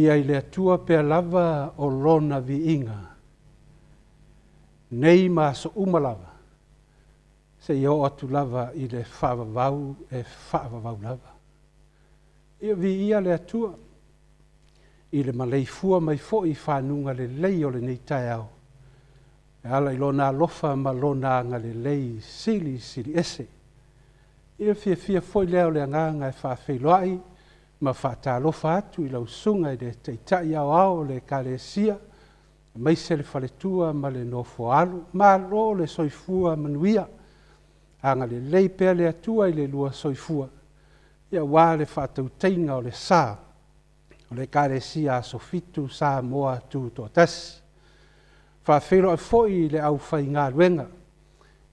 Ia i le Atua pea lava o Lona viiga, nei ma aso uma lava, seia oo atu lava i le faavavau e faavavau lava. Ia viia le Atua i le maleifua mai foi i faguga lelei o lenei taeao e ala i Lona alofa ma Lona agalelei silisili ese. Ia fiafia foi lea o le agaga e faafeiloai ma faatalofa atu i lau Susuga i le Taitai Aoao o le Ekalesia, aemaise le faletua ma le nofo a alo. Malo le soifua manuia, agalelei pea le Atua i le lua soifua aua le faatautaiga o le sa o le Ekalesia Aso Fitu Samoa Tutoatasi. E faafeiloai foi i le aufaigaluega,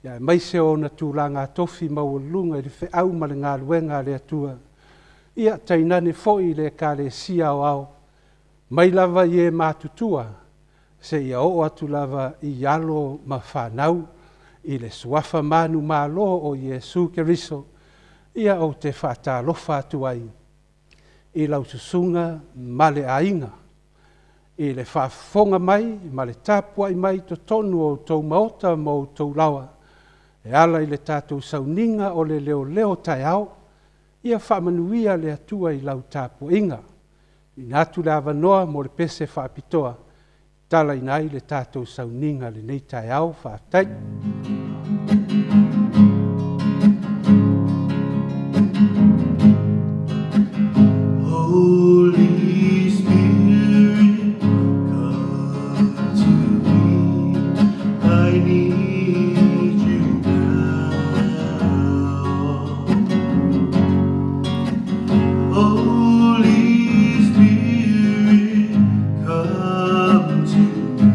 aemaise o ona tulaga tofi maualuluga i le feau ma le galuega a le Atua, ia tainane foi le Ekalesia Aoao mai lava i e matutua seia oo atu lava i alo ma fanau i le suafa manumalo o Iesu Keriso. Ia ou te faatalofa atu ai i lau susuga ma le aiga i le faafofoga mai ma le tapuai mai i totonu o outou maota ma outou laoa e ala i le tatou sauniga o le leoleo taeao. Ia faamanuia le Atua i lau tapuaiga. Tuuina atu le avanoa mo le pese faapitoa e tatalaina ai le tatou sauniga i lenei taeao. Faafetai. Holy Spirit, come to me. I need you now. Holy Spirit, come to me.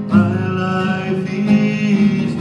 My life is.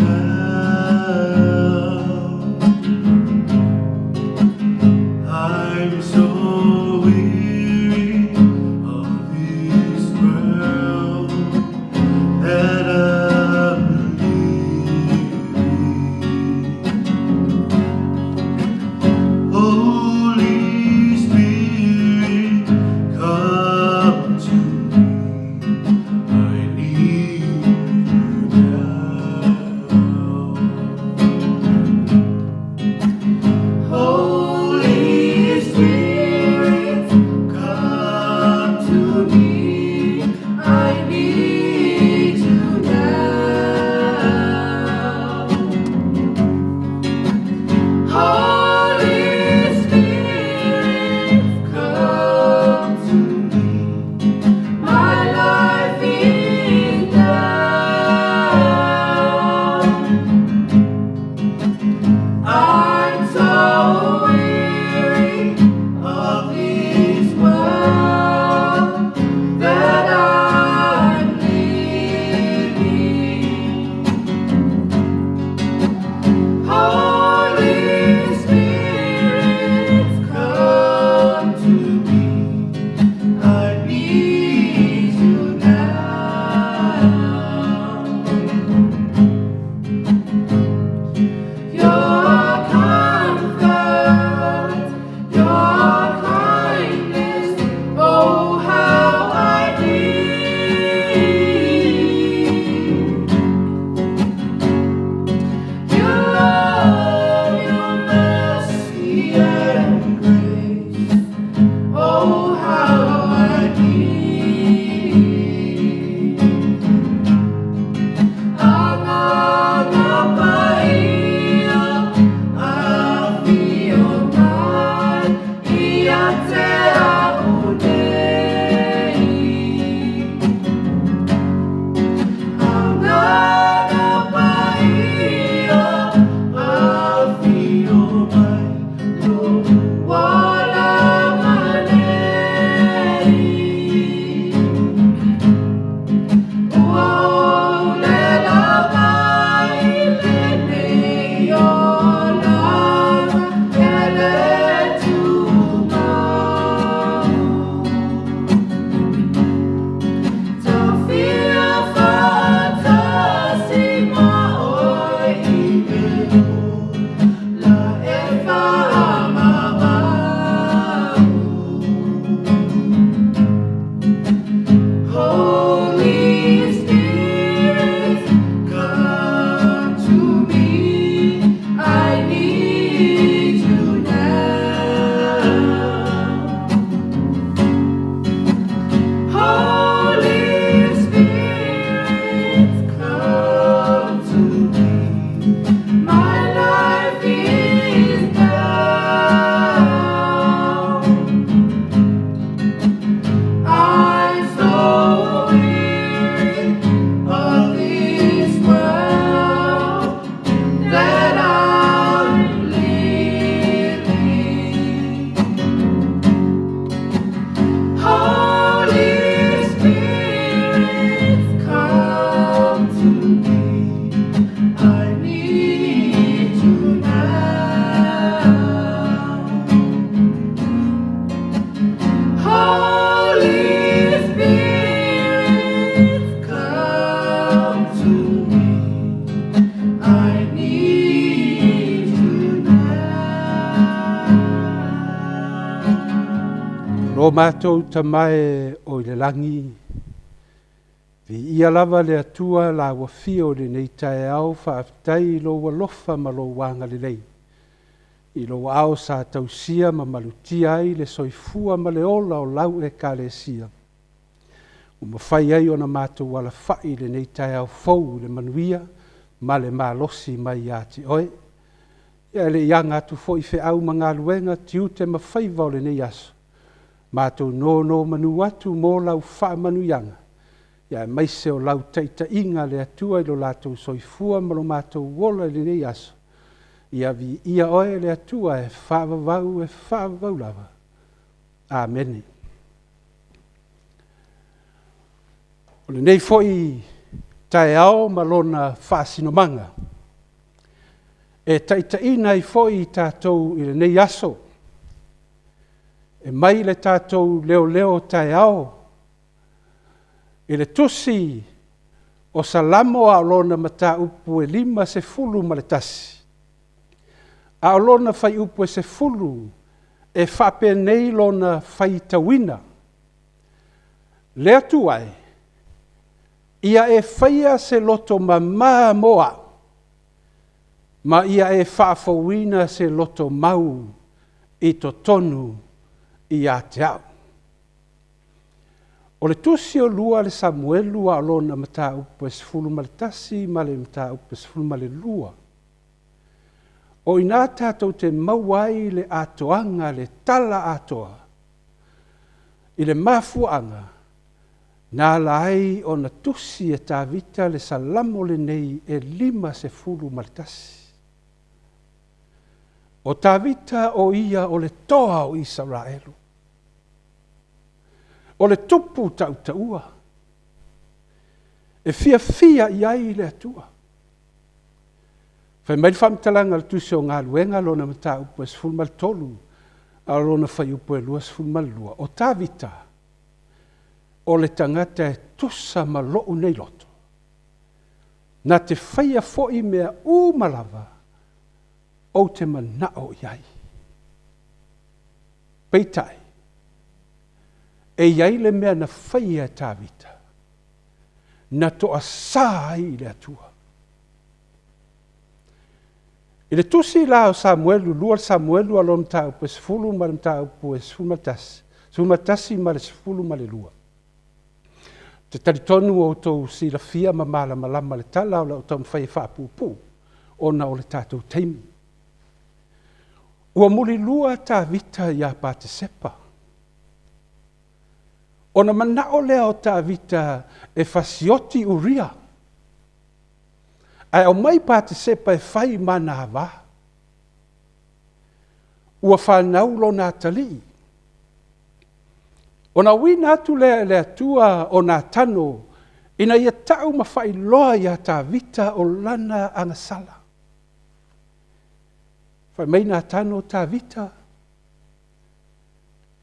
Lo matou Tama e o i le lagi, viia lava le Atua lau afio i lenei taeao, faafetai i lou alofa ma lou agalelei, i lou aao sa tausia ma malutia ai le soifua ma le ola o lau Ekalesia, ua mafai ai ona matou alafai i lenei taeao fou i le manuia ma le malosi mai ia te oe. Ia, e le i aga atu foi feau ma galuega, tiute ma faiva o lenei aso, matou nonomanu atu mo lau faamanuiaga, aemaise o lau taitaiga le Atua i lo latou soifua ma lo matou ola i lenei aso. Ia viia oe le Atua e faavavau e faavavau lava. Amene. O lenei foi taeao ma lona faasinomaga, e taitaiina ai foi i tatou i lenei aso, e mai le tatou leoleo taeao i le tusi o Salamo a o lona mataupu e 51, a o lona fuaiupu e 10, e faapenei lona faitauina. Le Atua e, ia e faia se loto mama mo au, ma ia e faafouina se loto mau i totonu ia te au. O le tusi o lua le Samuelu a o lona mataupu e 11 ma le mataupu e 12. O i ina tatou te maua ai le atoaga, le tala atoa i le mafuaaga na ala ai ona tusi e Tavita le Salamo lenei e 51. O Tavita o ia o le toa o Isaraelu. O le tupu tautaua e fiafia i ai le Atua. Fai mai le faamatalaga o le tusi o Galuega lona mataupu e 13, a o lona fuaiupu e 22, o Tavita, o le tagata e tusa ma lou nei loto, na te faia foi mea uma lava ou te manao i ai. Peitai, e i ai le mea na faia e Tavita, na toasa ai le Atua. I le tusi la o Samuelu, 2 Samuelu a lona mataupu e 10 ma le mataupu e 11, 11 ma le 12. Te talitonu ua outou silafia ma malamalama le tala o lau taumafai e faapuupuu ona o le tatou taimi. Ua mulilua Tavita ia Patesepa. Ona manao lea o Tavita e fasioti Uria, ae aumai Patesepa e fai ma na ava. Ua fanau lona atalii. Ona auina atu lea e le Atua o Natano ina ia tau ma faailoa ia Tavita o lana agasala. Fai mai Natano, Tavita,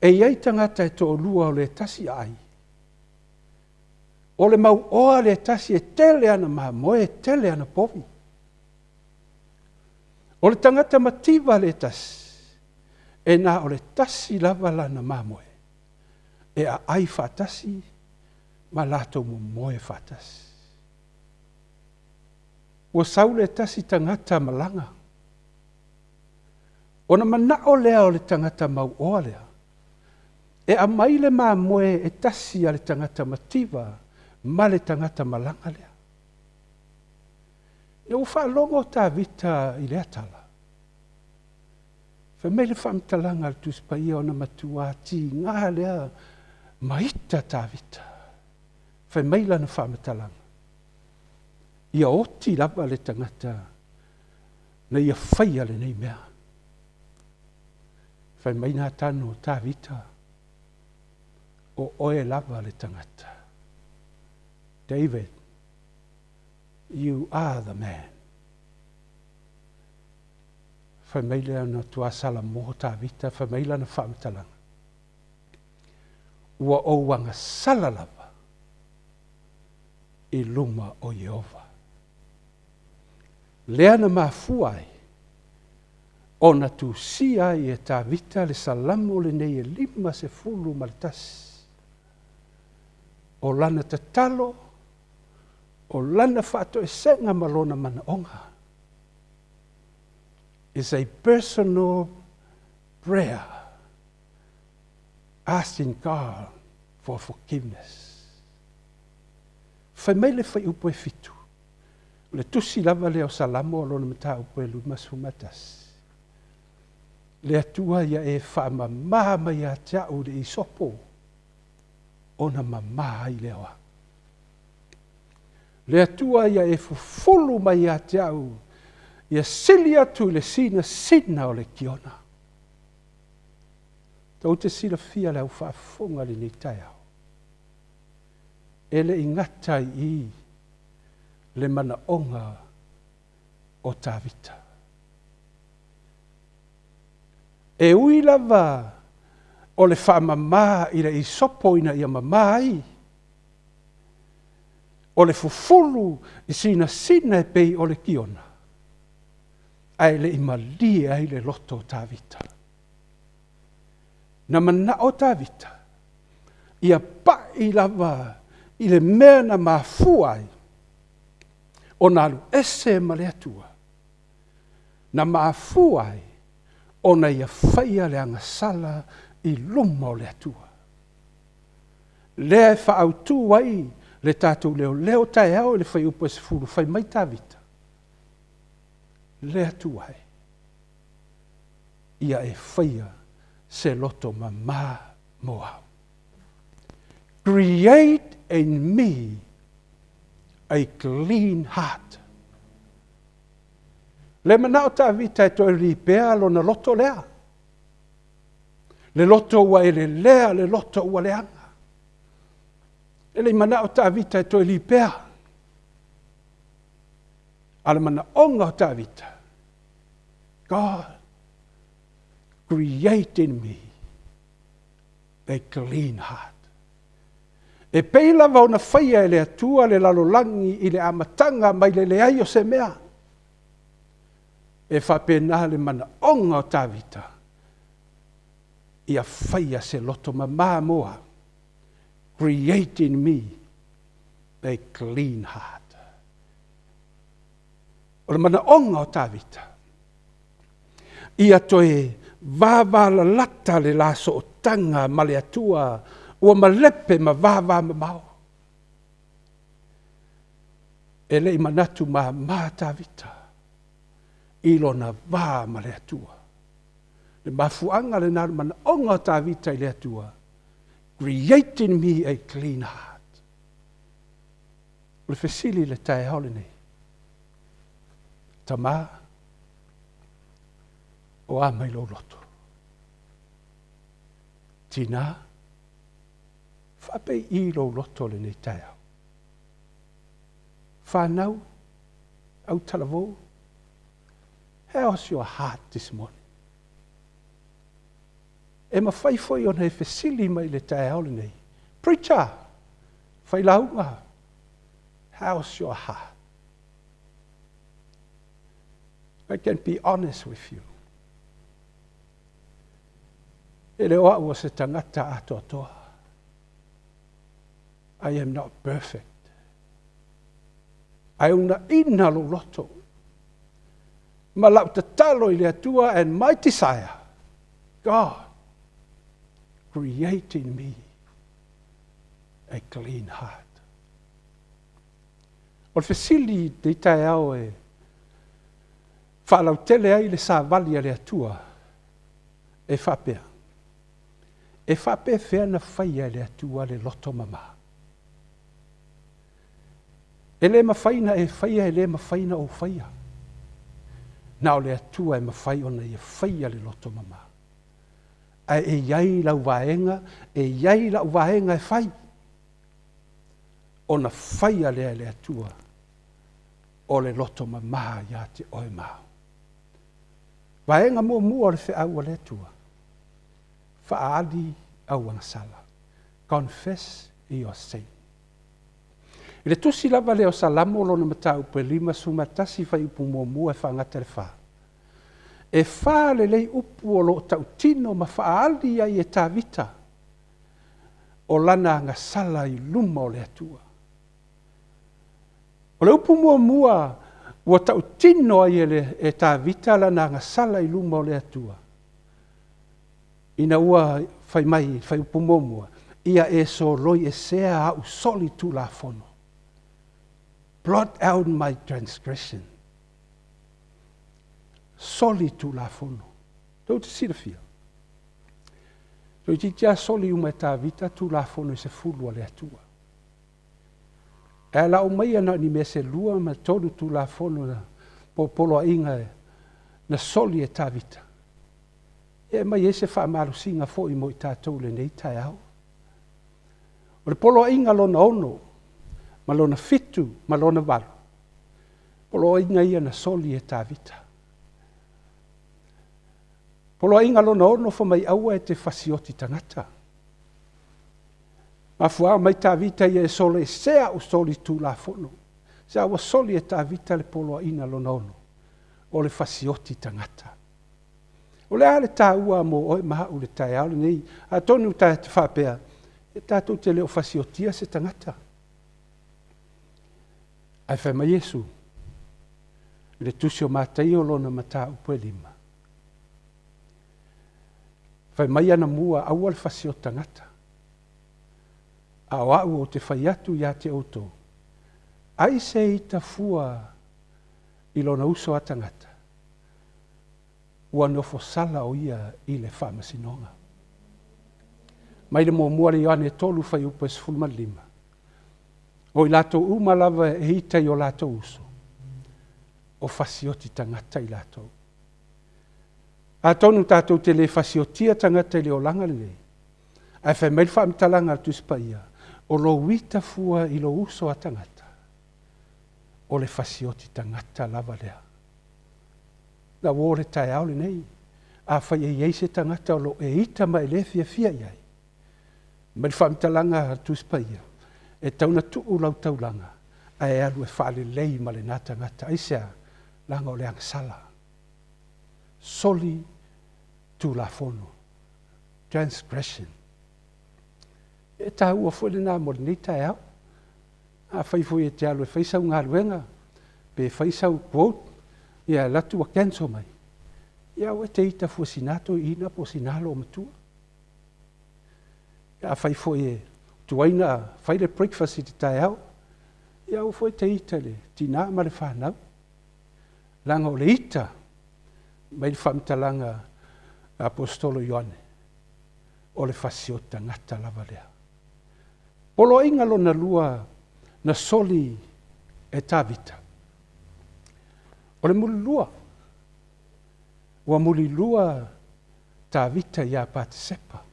e i ai tagata e toalua o le tasi aai. O le mauoa le tasi e tele ana mamoe, e tele ana povi. O le tagata mativa le tasi, e na o le tasi lava lana mamoe, e aai faatasi ma latou momoe faatasi. Ua sau le tasi tagata malaga. Ona manao lea o le tagata mauoa lea, e aumai le mamoe e tasi a le tagata mativa ma le tagata malaga lea. Ina ua faalogo Tavita i lea tala, fai mai le faamatalaga a le Tusi Paia ona matua tiga lea ma ita Tavita. Fai mai lana faamatalaga, ia oti lava le tagata na ia faia lenei mea. Fai mai Natano, Tavita, o oe lava le tagata. David, you are the man. Fai mai lea na matua salamo Tavita, fai mai lana faamatalaga, ua ou agasala lava i luma o Ieova. Lea na mafua ai ona tusia ai e Tavita le Salamo lenei e 51. O lana tatalo, o lana faatoesega ma lona manaoga is a personal prayer asking God for forgiveness. Fai mai le fuaiupu e 7, o le tusi lava lea o Salamo o lona mataupu e 51. Le Atua ia e faamamā mai ia te au i le isopo, ona mamā ai lea o au. Le Atua ia e fufulu mai ia te au, ia sili atu i le sinasina o le kiona. Tou te silafia le au faafofoga i lenei taeao. E le i gata i i le manaoga o Tavita. E ui lava o le faamamā i le isopo ina ia mamā ai, o le fufulu i sinasina e pei o le kiona, ae le i malie ai le loto o Tavita. Na manao Tavita ia pa'i lava i le mea na mafua ai ona alu ese ma le Atua, na mafua ai ona ia faia le agasala i luma o le Atua. Lea e faaautu ai le tatou leoleo taeao i le fuaiupu e 10, fai mai Tavita, le Atua e, ia e faia se loto mamā mo au. Create in me a clean heart. Le manao Tavita e toe lipea lona loto lea. Le loto ua elelea, le loto ua leaga. E le i manao Tavita e toe lipea. A le manaoga o Tavita, God, create in me a clean heart. E pei lava ona faia e le Atua le lalolagi i le amataga mai le leai o se mea. E faapena le manaoga o Tavita, ia faia se loto mamā mo au. Create in me a clean heart. O le manaoga o Tavita, ia toe vavalalata le la sootaga ma le Atua ua malepe ma vavamamao. E le i manatu māmā Tavita i lona va ma le Atua. Le mafuaaga lena o le manaoga o Tavita i le Atua, create in me a clean heart. O le fesili i le taeao lenei, Tamā, o a mai lou loto? Tinā, faapei i lou loto lenei taeao. Whānau, au talavou, how's your heart this morning? E mafai foi ona e fesili mai le taeao lenei. Preacher, failauga, how's your heart? I can be honest with you. E le o au o se tagata atoatoa. I am not perfect. Ae unaina lou loto. Ma lau tatalo i le Atua and my desire, God, create in me a clean heart. O le fesili i lenei taeao e faalautele ai le savali a le Atua e faapea, e faapefea na faia e le Atua le loto mamā? E le mafai na e faia, e le mafai na ou faia. Na o le Atua e mafai ona ia faia le loto mamā. Ae e i ai lau vaega, e i ai lau vaega e fai. Ona faia lea e le Atua o le loto mamā ia te oe ma au. Vaega muamua o le feau a le Atua, faaali au agasala. Confess your sin. I le tusi lava lea o Salamo lona mataupu e 51 fuaiupu muamua e faagata i le 4. E fā lelei upu o lo o tautino ma faaali ai e Tavita o lana agasala i luma o le Atua. O le upu muamua ua tautino ai e, le, e Tavita lana agasala i luma o le Atua, ina ua fai mai, fai upu muamua, ia e soloi esea au soli tulafono. Blot out my transgression. Soli tulafono. Tou te silafia. Toeitiiti lava soli uma e Tavita Tulafono e 10 a le Atua. Ae lau maia na o ni mea se lua ma tolu Tulafono na po poloaiga na soli e Tavita. E aumai ai se faamalosiga foi mo i tatou i lenei taeao. O le poloaiga lona 6 ma lona 7 ma lona 8, poloaiga ia na soli e Tavita. Poloaiga lona 6 fai mai aua e te fasioti tagata. Mafuaa mai Tavita ia e soloesea au soli tulafono. Se ua soli e Tavita le poloaiga lona 6, o le fasioti tagata. O le a le taua mo oe ma au le taeao lenei? Atonu ta te faapea, e tatou te le o fasiotia se tagata. Ae fai mai Iesu, i le tusi o Mataio lona mataupu e 5. Fai mai ana mua, aua le fasioti tagata. A o au ou te fai atu ia te outou, ai se ita fua i lona uso a tagata, ua nofosala o ia i le faamasinoga. Mai le muamua le Ioane 3 fuaiupu e 15. O i latou uma lava e ita i o latou uso, o fasioti tagata i latou. Atonu tatou te le fasiotia tagata i le olaga lenei, ae fai mai le faamatalaga a le Tusi Paia, o lou ita fua i lou uso a tagata, o le fasioti tagata lava lea. Na uo le taeao lenei, afai e i ai se tagata o lo o e ita ma e le fiafia i ai, mai le faamatalaga a le Tusi Paia, e tatau ona tuu lau taulaga, ae alu e faalelei ma lena tagata. Aisea? Leaga o le agasala. Soli tulafono. Transgression. E taua foi lena mo lenei taeao. Afai foi e te alu e fai sau galuega, pe fai sau quote, ia alu atu ua cancel mai, ia aua e te ita fua sina toeaina po o sina loomatua. Afai foi e tuai ona fai le breakfast i le taeao, ia aua foi e te ita i le tina ma le fanau. Leaga o le ita mai le faamatalaga a Aposetolo Ioane, o le fasioti tagata lava lea. Poloaiga lona lua na soli e Tavita, o le mulilua. Ua mulilua Tavita ia Patesepa.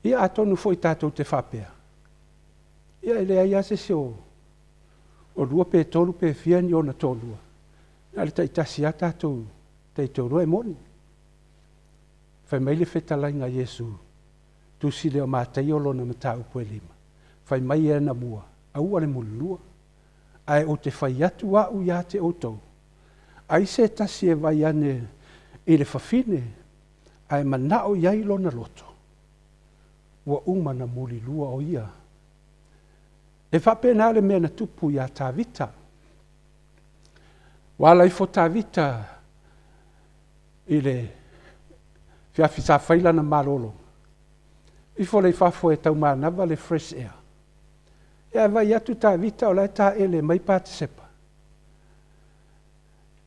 Ia atonu foi tatou te faapea, ia e leai lava se isi o lua pe tolu pe fia ni ona toalua, na o le taitasi lava tatou taitoalua e moni. Fai mai le fetalaiga a Iesu, tusi lea o Mataio lona mataupu e 5, fai mai e ana mua, aua le mulilua, ae ou te fai atu au ia te outou, ai se tasi e vai ane i le fafine, ae manao i ai lona loto, ua uma na mulilua o ia. E faapena le mea na tupu ia Tavita. Ua ala ifo Tavita i le afiafi sa fai lana malologa, ifo lea i fafo e taumanava le fresh air. E vaai atu Tavita o la e taele mai Patesepa.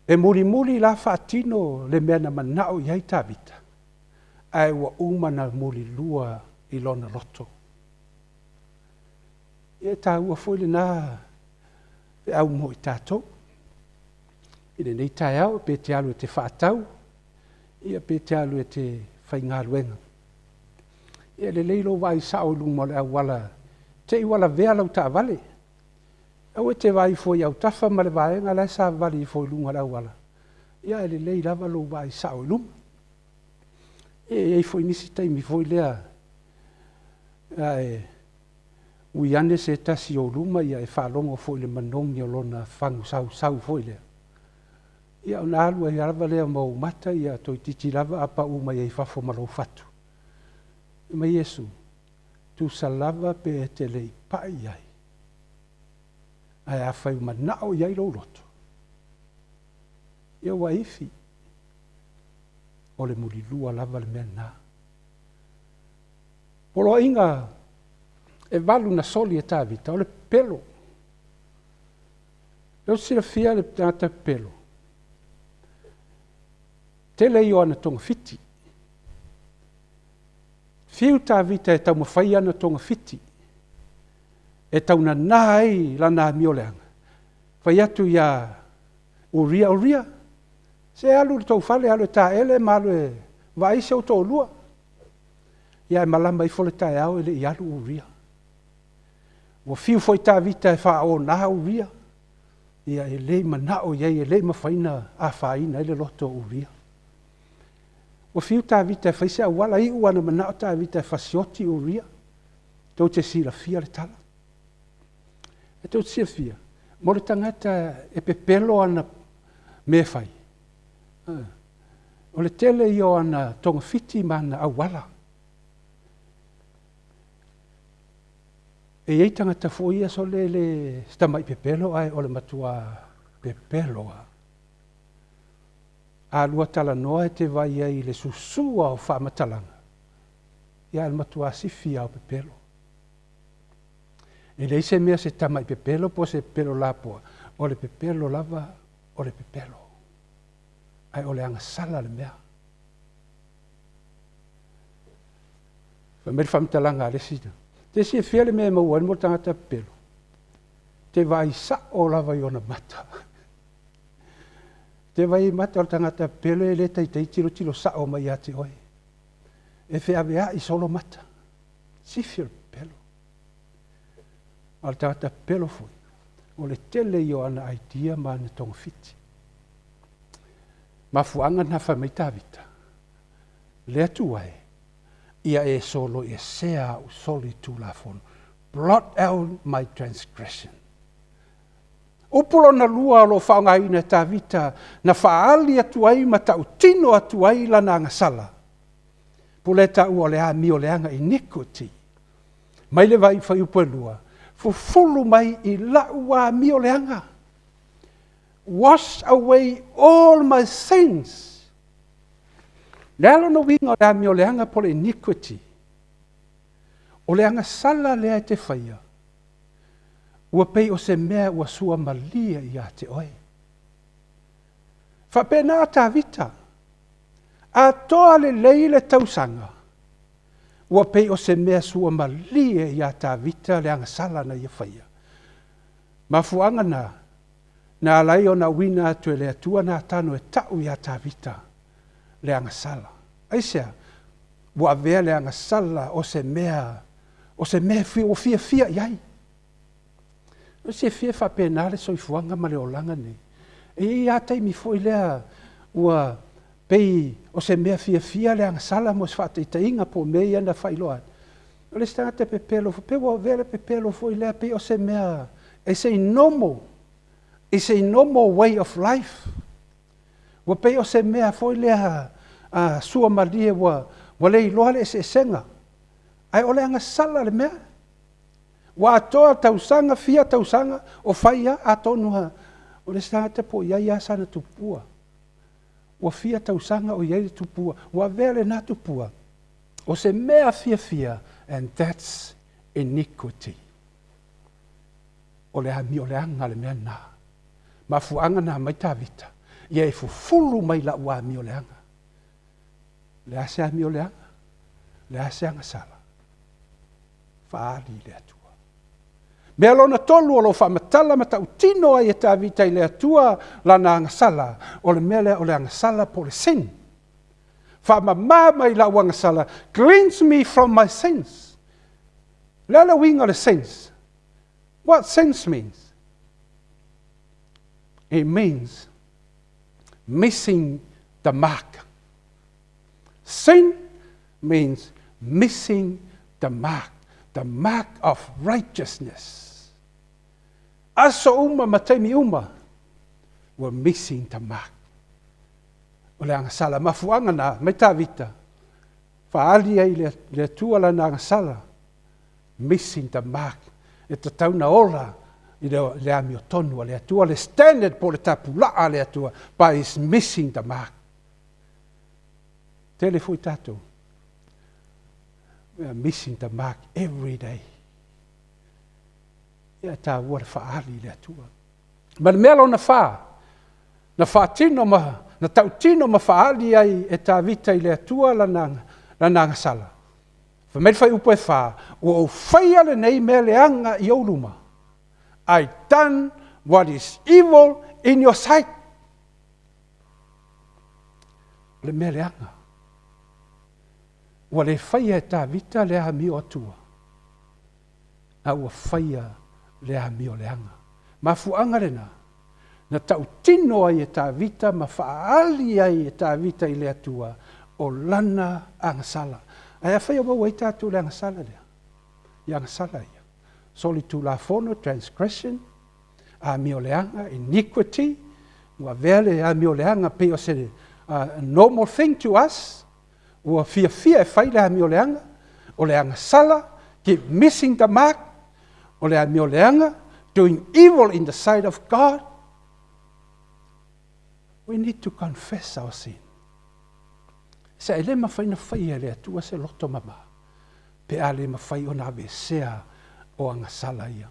E mulimuli la faatino le mea na manao i ai Tavita, ae ua uma na mulilua i lona loto. E taua foi lena feau mo i tatou. I lenei taeao, pe te alu e te faatau, ia pe te alu e te faigaluega. Ia lelei lou vaai sao i luma o le auala, te i ua lavea lau taavale. Aua e te vaai ifo i autafa ma le vaega la e savavali ifo i luga o le auala, ia ae lelei lava lou vaai sao i luma. E i ai foi nisi taimi foi lea, ae ui ane se tasi o luma, ia e faalogo foi i le manogi o lona fagu sausau foi lea. Ia ona alu ai lava lea ma ou mata, ia toeitiiti lava a pau mai ai i fafo ma lou fatu. Fai mai Iesu, Tusa lava pe e te le i pai i ai, ae afai ua manao i ai lou loto, ia ua ifi, o le mulilua lava le mea lena. Poloaiga e valu na soli e Tavita, o le pepelo. Lea ou te silafia le tagata pepelo, tele ia o ana togafiti. Fiu Tavita e taumafai ana togafiti e taunana ai lana amioleaga, fai atu ia Uria, Uria, se alu i le tou fale, alu e taele ma alu e vaai si ou toalua. Ia ae malama ifo le taeao e le i alu Uria. Ua fiu foi Tavita e faaona Uria, ia e le i manao i ai, e le i mafai ona afaina ai le loto o Uria. Ua fiu Tavita e fai se auala, iu lava ina manao Tavita e fasioti Uria. Tou te silafia le tala. E tou te silafia, mo le tagata e pepelo ana mea e fai, o le tele ia o ana togafiti ma ana auala. E i ai tagata foi ia sole e le se tamai pepelo ae o le matua pepelo lava. A lua talanoa e te vaai ai i le susua o faamatalaga, ia ae o le matua sifi lava o pepelo. E leai se mea se tamai pepelo po o se pepelo lapoa, o le pepelo lava o le pepelo. Ae o le agasala le mea. Fai mai le faamatalaga a le isi, te silafia le mea e maua ai le mea o le tagata pepelo? Te vaai sao lava i ona mata. Te vaai i mata o le tagata pepelo e le taitai tilotilo sao mai ia te oe. E feaveai solo mata. Sifi o le pepelo. A o le tagata pepelo foi, o le tele ia o ana idea ma ana togafiti. Mafuaaga na fai mai Tavita, Le Atua e, ia e soloiesea au solitulafono, blot out my transgression. Upu lona lua o lo o faaaogaina e Tavita na faaali atu ai ma tautino atu ai lana agasala, pule e taua o le amioleaga, iniquity. Mai le vai fuaiupu e 2, fufulu mai i lau amioleaga. Wash away all my sins. O le a lona uiga o le amioleaga po o le iniquity? O le agasala lea e te faia, ua pei o se mea ua suamalie ia te oe. Faapena a Tavita, atoa lelei le tausaga, ua pei o se mea suamalie ia Tavita le agasala na ia faia. Mafuaaga na, na ala ai ona auina atu e le Atua Natano e tau ia Tavita le agasala. Aisea? Ua avea le agasala o se mea, o se mea ua fiafia i ai. O se fiafia faapena le soifuaga ma le olaga nei. E i ai lava taimi foi lea ua pei o se mea fiafia le agasala mo se faataitaiga po o mea ia na faailoa atu. O le isi tagata e pepelo foi, pei ua avea le pepelo foi lea pei o se mea, it's a normal, it's a normal way of life. Ua pei o se mea foi lea suamalie ua le iloa le eseesega. Ae o le agasala le mea. Ua atoa tausaga, fia tausaga o fai lava, atonu lava o le isi tagata po o i ai lava sana tupua. Ua fia tausaga o i ai le tupua, ua avea lena tupua o se mea fiafia, and that's iniquity. O le amioleaga le mea lena. Mafuaaga na aumai Tavita, ia e fufulu mai lau amioleaga. O le a se amioleaga? O le a se agasala? Faaali i le Atua. Mea lona tolu o lo o faamatala ma tautino ai e Tavita i le Atua lana agasala, o le mea lea o le agasala po o le sin. Faamama mai lau agasala, cleanse me from my sins. O le a le uiga o le sins? What sins means? It means missing the mark. Sin means missing the mark, the mark of righteousness. Aso uma ma taimi uma, we're missing the mark. O le agasala. Mafuaaga na, mai Tavita, faaali ai i le Atua lana agasala, missing the mark. E tatau na ola i le amiotonu a le Atua, le standard po o le tapulaa a le Atua, but is missing the mark. Tele foi tatou. We are missing the mark every day. Ia e taua le faaali i le Atua. Ma le mea lona fa, na faatino ma, na tautino ma faaali ai e Tavita i le Atua lana, lana agasala. Fai mai le fuaiupu e fa, ua ou faia lenei mea leaga i ou luma. I done what is evil in your sight. O le mea leaga. Ua le faia e Tavita le amio Atua, a ua faia le amio leaga. Mafuaaga lena, na tautino ai e Tavita ma faaali ai e Tavita i le Atua o lana agasala. Ae afai o maua ai tatou le agasala lea, i agasala ia, solitulafono, transgression, amio leaga, iniquity, ua avea le amio leaga pei o se normal thing to us, ua fiafia e fai le amio leaga, o le agasala, keep missing the mark, o le amio leaga, doing evil in the sight of God. We need to confess our sin. Se e le mafai na faia e le Atua se loto mama, pe a le mafai ona aveesea o agasala ia.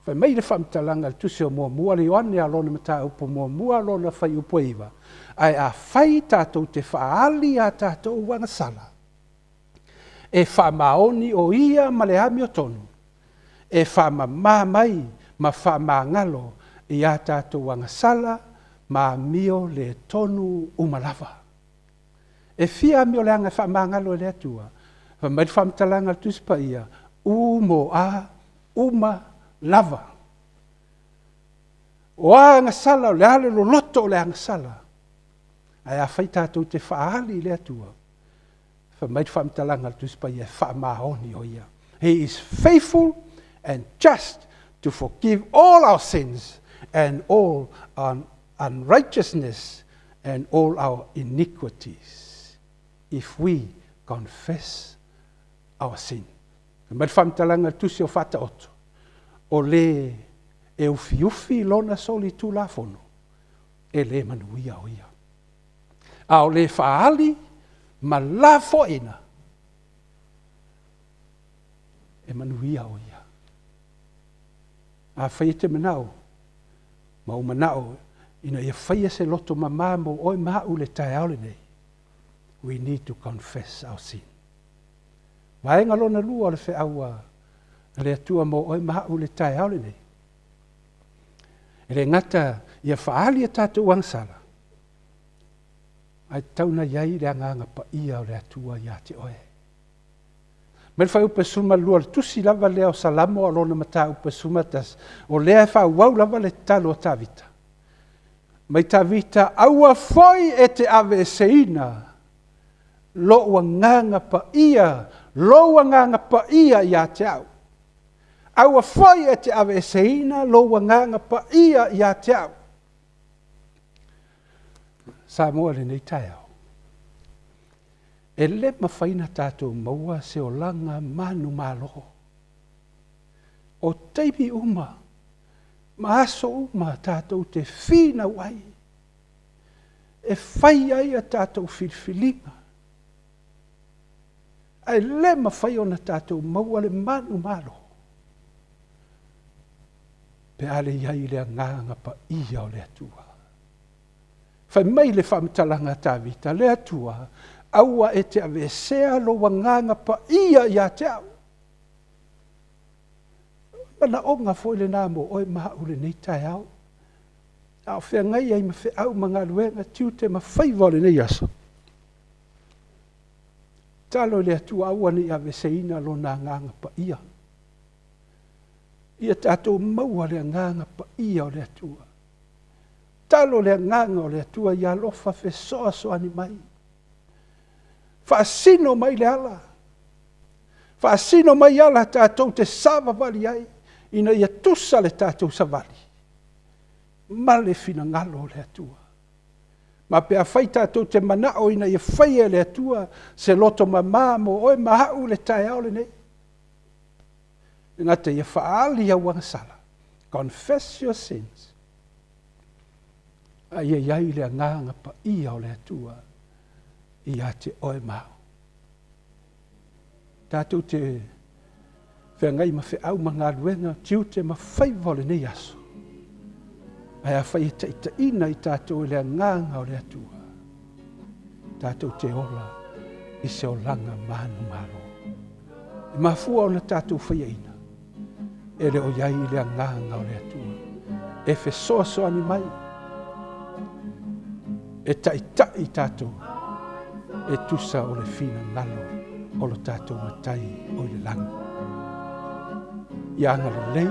Fai mai le faamatalaga i le Tusi o Muamua le Ioane a lona mataupu muamua lona fuaiupu e 9, Ae afai tatou te faaali a tatou agasala, e faamaoni o Ia ma le amiotonu, e faamama mai ma faamagalo i a tatou agasala ma amio le tonu uma lava. E fia amio leaga e faamagalo e le Atua? Fai mai le faamatalaga a le Tusi Paia, U mo a uma lava. O a agasala, o le a le loloto o le agasala, ae afai tatou te faaali i le Atua, fai mai le faamatalaga a le Tusi Paia, e faamaoni o Ia. He is faithful and just to forgive all our sins and all our unrighteousness and all our iniquities, if we confess our sin. Fai mai le faamatalaga a le Tusi o Faataoto, o le e ufiufi lona solitulafono, e le manuia o ia. A o le faaali ma lafoaiina, e manuia o ia. Afai e te manao, ma ou manao ina ia faia se loto mama mo oe ma au i le taeao lenei, we need to confess our sin. Vaega lona lua o le feau a le Atua mo oe ma au i le taeao lenei, e le gata ia faaali a tatou agasala, ae tatau ona i ai le agaga paia o le Atua ia te oe. Mai le fuaiupu e 12 o le tusi lava lea o Salamo a lona mataupu e 11, o lea e faaauau lava le tatalo a Tavita. Mai Tavita, aua foi e te aveeseina lou agaga paia, lou agaga paia ia te au. Aua foi e te aveeseina lou agaga paia ia te au. Samoa i lenei taeao, e le mafai ona tatou maua se olaga manumalo. O taimi uma ma aso uma tatou te finau ai e fai ai a tatou filifiliga, ae le mafai ona tatou maua le manumalo pe a le i ai le agaga paia o le Atua. Fai mai le faamatalaga a Tavita, Le Atua, aua e te aveesea lou agaga paia ia te au. Manaoga foi lena mo oe ma au i lenei taeao, a o feagai ai ma feau ma galuega, tiute ma faiva o lenei aso. Tatalo i le Atua aua ne i aveeseina lona agaga paia. Ia tatou maua le agaga paia o le Atua. Tatalo le agaga o le Atua ia alofa fesoasoani mai. Faasino mai le ala. Faasino mai ala tatou te savavali ai ina ia tusa le tatou savali ma le finagalo o le Atua. Ma pe afai tatou te manao ina ia faia e le Atua se loto mamā mo oe ma a'u i le taeao lenei, e gata ia faaali au agasala, confess your sins, a ia i ai le Agaga Paia o le Atua ia te oe ma au. Tatou te feagai ma feau ma galuega, tiute ma faiva o lenei aso, ae afai e taitaiina i tatou e le Agaga o le Atua, tatou te ola i se olaga manumalo. E mafua ona tatou faiaina, e le o i ai le Agaga o le Atua e fesoasoani mai, e taitai tatou e tusa o le finagalo o lo tatou Matai o i le lagi. Ia agalelei,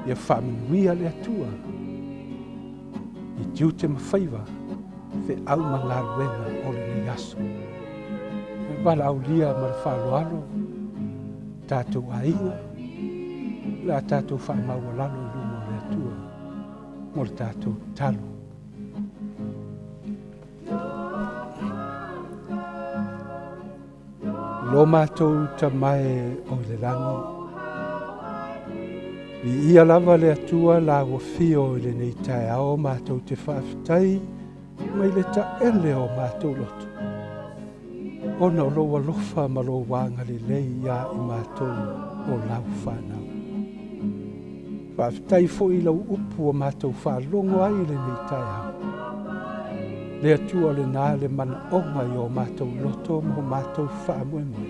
ia faamanuia le Atua i tiute ma faiva, feau ma galuega o lenei aso. E valaaulia ma le faaaloalo tatou aiga, o le a tatou faamaualalo i luma o le Atua mo le tatou tatalo. Lo matou Tama e o i le lagi, viia lava le Atua la ua fio i lenei taeao matou te faafetai mai le taele o matou loto, ona o lou alofa ma lou agalelei iā i matou o lau fanau. Faafetai foi i lau upu ua matou faalogo ai i lenei taeao. Le Atua o lena le manaoga i o matou loto ma o matou faamoemoe.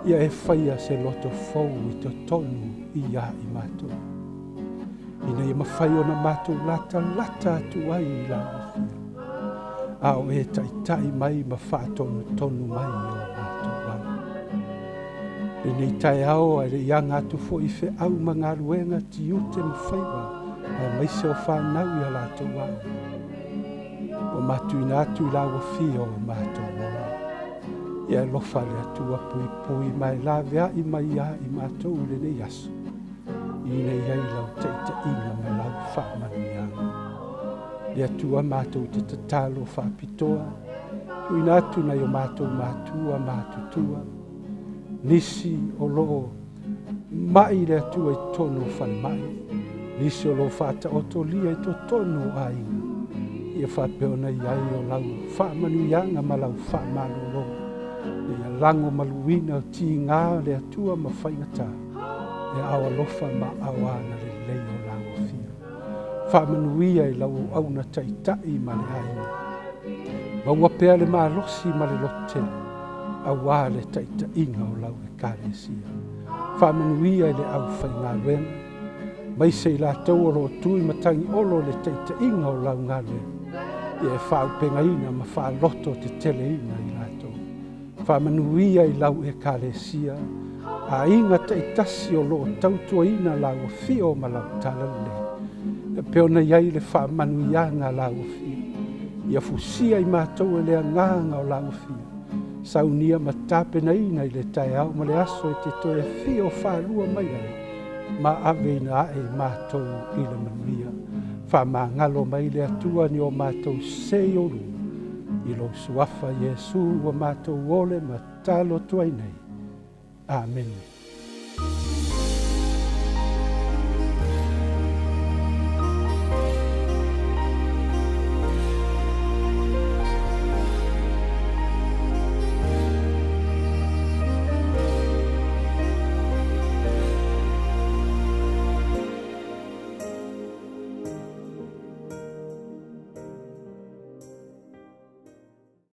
Ia e faia se loto fou i totonu iā i matou, ina ia mafai ona matou latalata atu ai i lau afio, a o e taitai mai ma faatonutonu mai i o matou ala. Lenei taeao ae le i aga atu foi i feau ma galuega, tiute ma faiva, aemaise o fanau i a latou aoga, ua matuina atu i lau afio o matou ola. Ia alofa le Atua puipui ma e laveai mai ia i matou i lenei aso, ina i ai lau taitaiga ma lau faamanuiaga. Le Atua matou te tatalo faapitoa, tuuina atu nai o matou matua matutua, nisi o lo o ma'i le Atua i totonu o falemai, nisi o lo o faataotolia i totonu o aiga, ia faapea ona i ai o lau faamanuiaga ma lau faamalologa, ina ia lagomaluina tiga o le Atua ma faigata, e ao alofa ma ao agalelei o lau afio. Faamanuia i lau auauna taitai ma le aiga. Maua pea le malosi ma le lototele, auā le taitaiga o lau Ekalesia. Faamanuia i le aufaigaluega, maise i latou o lo o tu i matagiolo i le taitaiga o lau galuega, ia e faaaupegaina ma faaloto teteleina i latou. Faamanuia i lau Ekalesia, aiga taitasi o lo o tautuaina lau afio ma lau talalelei, e pei ona i ai le faamanuiaga a lau afio. Ia fusia i matou e le agaga o lau afio, saunia ma tapenaina i le taeao ma le aso e te toe afio faalua mai ai, ma aveina ae i matou i le manuia. Faamagalo mai le Atua ni o matou sese i ou luma, i lou suafa Iesu ua matou ole ma tatalo atu ai nei. Amene.